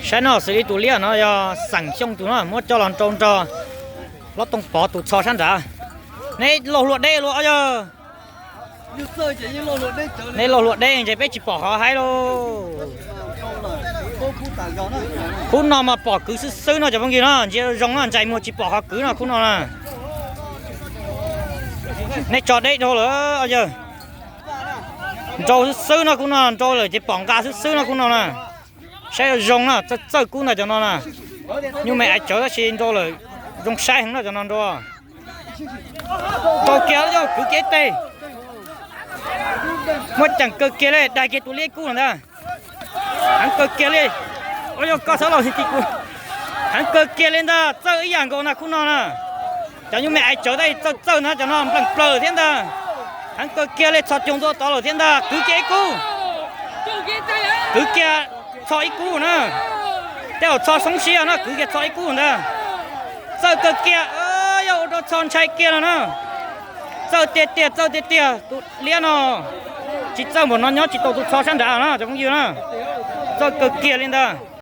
Saib no xws li tus liab no yog Xeem Xyooj tus no muab coj los nrau nrog Hlob Tooj Pov tus txho sab nrad. Neb laug hlua deb los yog? Neb laug hlua deb ntshe peb tsis pom qhov haib lauj. Khub no mas pom kwv xwb xwb no cov phooj ywg no, ntsia zoo no ntsais muag tsis pom qhov kwv no khub no na. Neb tso deb dhau lawm yawg. Nrau xwb xwb no khub no, nrau lawm ces pom nqa xwb xwb no khub no na. Saib zoo na, txawj txawj kub ntag cov no na. Nyuj me aiv tsawv tab sis nrau lawm zoo saib heev no cov no nrau. Nrau kiag yog kwv kiag ib teg. Muab ceem kawg kiag li, daig kiag tus liab kub ntag. Heev kawg kiag li. Ua yog koj txhob los ti kuv. Heev kawg kiag li ntag, txawj ib yam nkaus na khub no na. Cov nyuj me aiv tsawv tab sis txawj txawj na, cov no nplees plaws thiab ntag. Heev kawg kiag li, txhos caug ntua tod lawm thiab ntag, kwv kiag ib kub. Kwv kiag txho ib kub na. Tej zaum txho xoob siab no, kwv kiag txho ib kub ntag. Txawj kawg kiag, yog ua rau txho ntshai kiag no na. Txawj tiag tiag, txawj tiag tiag, tus liab no. Tsis txawj npaum no nyob tsis tau tus txho sab nrad na cov phooj ywg na. Txawj kawg kiag li ntag.